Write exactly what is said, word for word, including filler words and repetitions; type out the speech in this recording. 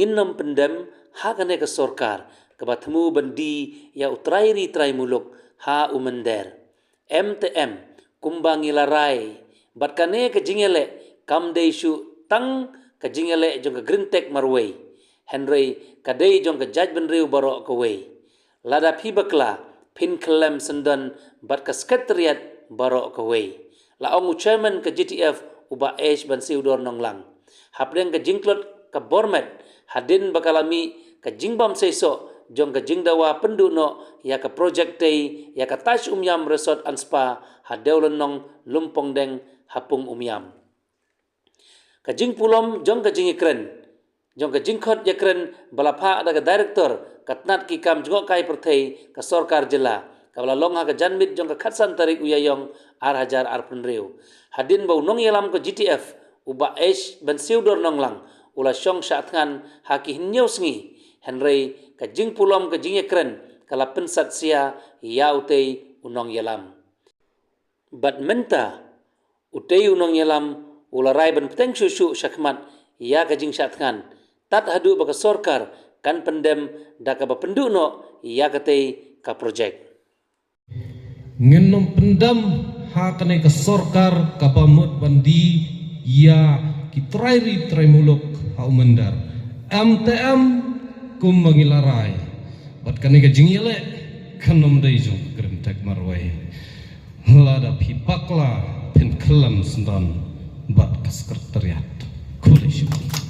Ngin ym pyndem ha kane ka sorkar kaba thmu ban die ïa u trai ri trai muluk ha u mynder. Em te em, kumba ngi la rai, bad kane ka jingïaleh kam dei shuh tang ka jingïaleh jong ka Greentech marwei, hynrei ka dei jong ka jaitbynriew baroh kawei. Lada phi bakla, phin khyllem syndon bad ka Secretariat baroh kawei, la ong u Chairman ka G T F, u Bah H Bansiewdor Nonglang. Hapdeng ka jingtlot ka bor met, hadien ba ka la mih ka jingbam seisoh jong ka jingdawa pynduh noh ïa ka projek tei ïa ka Taj Umiam Resort and Spa ha Dewlynnong, Lumpongdeng, ha Pung Umiam. Ka jingpulom jong ka jingïakren, jong ka jingkhot ïakren ba la phah da ka Director ka tnat ki kam jngohkai pyrthei ka sorkar jylla, kaba la long ha ka janmiet jong ka khatsan tarik u Ïaïong ar hajar arphew hynriew. Hadien ba u nongïalam ka G T F, u Bah H Bansiewdor Nonglang, u la shong shah thngan ha ki hynñiew sngi, hynrei ka jingpulom ka jingïakren ka la pynsat sia ïa utei u nongïalam. Bad mynta, utei u nongïalam u la rai ban bteng shuh shuh shakhmat ïa ka jingshah thngan, tad haduh ba ka sorkar kan pyndem da kaba pynduh noh ïa katei ka projek. Ngin ym pyndem ha kane ka sorkar kaba mut ban die ïa ki trai ri trai muluk ha u mynder. Em te em, kumba ngi la rai, bad kane ka jingïaleh kan ym dei jong ka Greentech marwei. Lada phi bakla, phin khyllem syndon bad ka Secretariat. Khublei shibun.